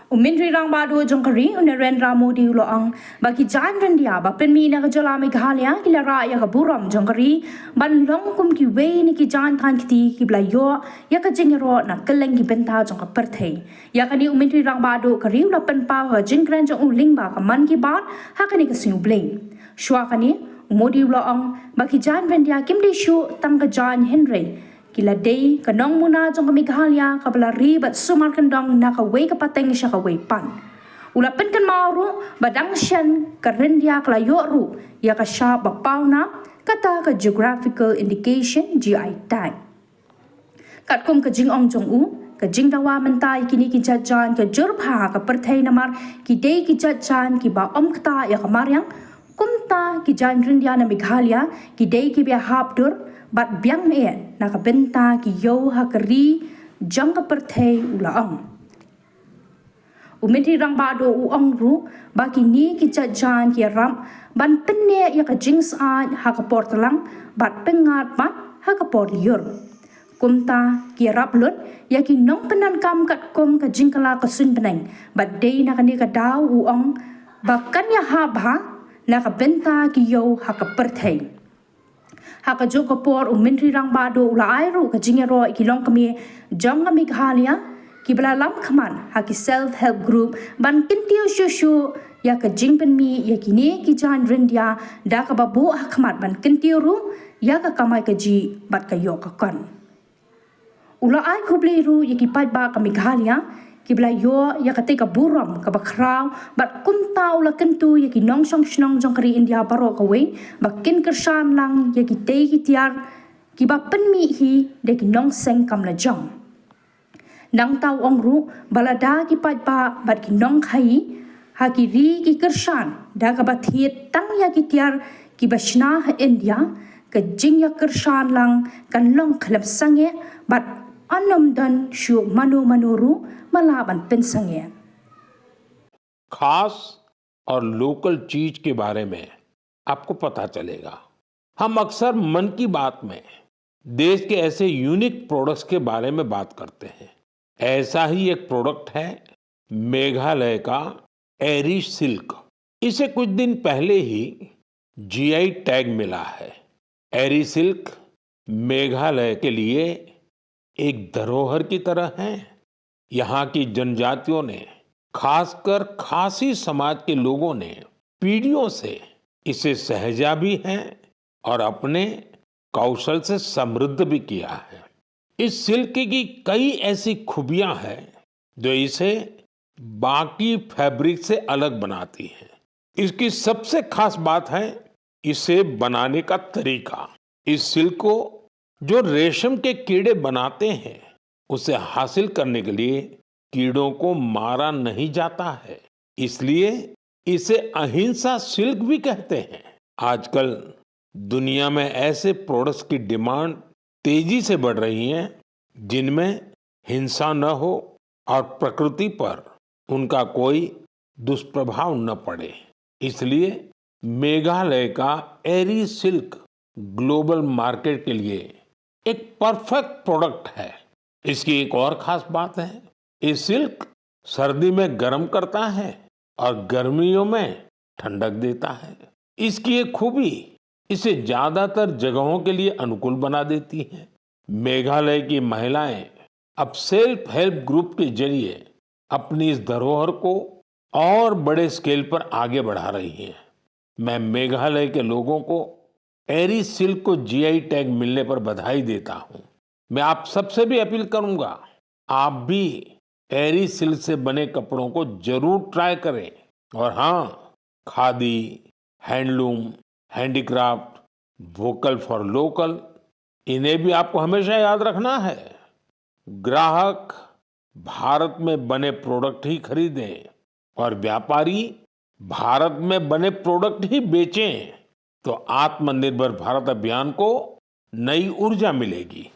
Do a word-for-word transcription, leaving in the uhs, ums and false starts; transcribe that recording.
U Myntri Rangbah Duh jong ka ri, u Narendra Modi, u la ong ba ki jaiñ ryndia ba pynmih na ka jylla Meghalaya ki la rah ïa ka burom jong ka ri ban long kum kiwei na ki jaiñ thaiñ kti kiba la ïoh ïa ka jingïaroh na kylleng ki bynta jong ka pyrthei. Ïa kane u Myntri Rangbah Duh ka ri u la pynpaw ha ka jingkren jong u lyngba ka Mann Ki Baat ha kane ka sngi U Blei. Shuwa kane, u Modi u la ong ba ki jaiñ ryndia kim dei shuh tang ka jaiñ, hynrei ki la dei ka nongmuna jong ka Meghalaya kaba la ri bad sumar kyndong na kawei ka pateng sha kawei pat. U la pynkynmaw ruh ba dang shen ka ryndia ka la ïoh ruh ïa ka shap ba pawnam, kata ka Geographical Indication, G I tag. Katkum ka jingong jong u, ka jingdawa mynta ïa kine ki jait jaiñ ka jur bha ha ka pyrthei namar ki dei ki jait jaiñ kiba ym ktah ïa ka mariang, kumta ki jaiñ ryndia na Meghalaya ki dei kiba hap dur bad biang eh na ka bynta ki ïew ha ka ri jong ka pyrthei, u la ong. U Myntri Rangbah Duh u ong ruh ba kine ki jait jaiñ ki ïarap ban pynneh ïa ka jingsyaid ha ka por tlang bad pyngngad pat ha ka por lyiur. Kumta ki ïarap lut ïa ki nongpyndonkam katkum ka jingkylla ka suiñ bneng bad dei na kane ka daw, u ong, ba kan ïahap bha na ka bynta ki ïew ha ka pyrthei. Ha kajuh ka por, u Myntri Rangbah Duh u la ai ruh ka jingïaroh ïa ki longkmie jong ka Meghalaya kiba la lam khmat ha ki self help group ban kyntiew shuh shuh ïa ka jingpynmih ïa kine ki jaiñ ryndia da kaba buh ha khmat ban kyntiew ruh ïa ka kamai kajih bad ka ïoh ka kon. U la ai khublei ruh ïa ki paidbah ka Meghalaya kiba la ïoh ïa katei ka burom kaba khraw bad kumta u la kyntu ïa ki nongshong shnong jong ka ri India baroh kawei ba kin kyrshan lang ïa kitei ki tiar kiba pynmih hi da ki nongseng kam lajong. Nangta u ong ruh ba lada ki paidbah bad ki nongkhaii ha ki ri ki kyrshan da kaba thied tang ïa ki tiar kiba shna ha India, ka jingïakyrshan lang kan long khlem sangeh bad ym don shuh mano mano ruh ba lah ban pynsangeh. खास और लोकल चीज के बारे में आपको पता चलेगा। हम अक्सर मन की बात में देश के ऐसे यूनिक प्रोडक्ट्स के बारे में बात करते हैं। ऐसा ही एक प्रोडक्ट है मेघालय का एरी सिल्क। इसे कुछ दिन पहले ही जीआई टैग मिला है। एरी सिल्क मेघालय के लिए एक धरोहर की तरह है। यहाँ की जनजातियों ने, खासकर खासी समाज के लोगों ने पीढ़ियों से इसे सहेजा भी है और अपने कौशल से समृद्ध भी किया है। इस सिल्क की कई ऐसी खूबियां हैं जो इसे बाकी फैब्रिक से अलग बनाती हैं। इसकी सबसे खास बात है इसे बनाने का तरीका। इस सिल्क को जो रेशम के कीड़े बनाते हैं, उसे हासिल करने के लिए कीड़ों को मारा नहीं जाता है, इसलिए इसे अहिंसा सिल्क भी कहते हैं। आजकल दुनिया में ऐसे प्रोडक्ट्स की डिमांड तेजी से बढ़ रही है जिनमें हिंसा न हो और प्रकृति पर उनका कोई दुष्प्रभाव न पड़े। इसलिए मेघालय का एरी सिल्क ग्लोबल मार्केट के लिए एक परफेक्ट प्रोडक्ट है। इसकी एक और खास बात है, ये सिल्क सर्दी में गर्म करता है और गर्मियों में ठंडक देता है। इसकी ये खूबी इसे ज्यादातर जगहों के लिए अनुकूल बना देती है। मेघालय की महिलाएं अब सेल्फ हेल्प ग्रुप के जरिए अपनी इस धरोहर को और बड़े स्केल पर आगे बढ़ा रही हैं। मैं मेघालय के लोगों को एरी सिल्क को जीआई टैग मिलने पर बधाई देता हूं। मैं आप सबसे भी अपील करूंगा, आप भी एरी सिल्क से बने कपड़ों को जरूर ट्राई करें। और हां, खादी, हैंडलूम, हैंडीक्राफ्ट, वोकल फॉर लोकल, इन्हें भी आपको हमेशा याद रखना है। ग्राहक भारत में बने प्रोडक्ट ही खरीदें और व्यापारी भारत में बने प्रोडक्ट ही बेचें, तो आत्मनिर्भर भारत अभियान को नई ऊर्जा मिलेगी।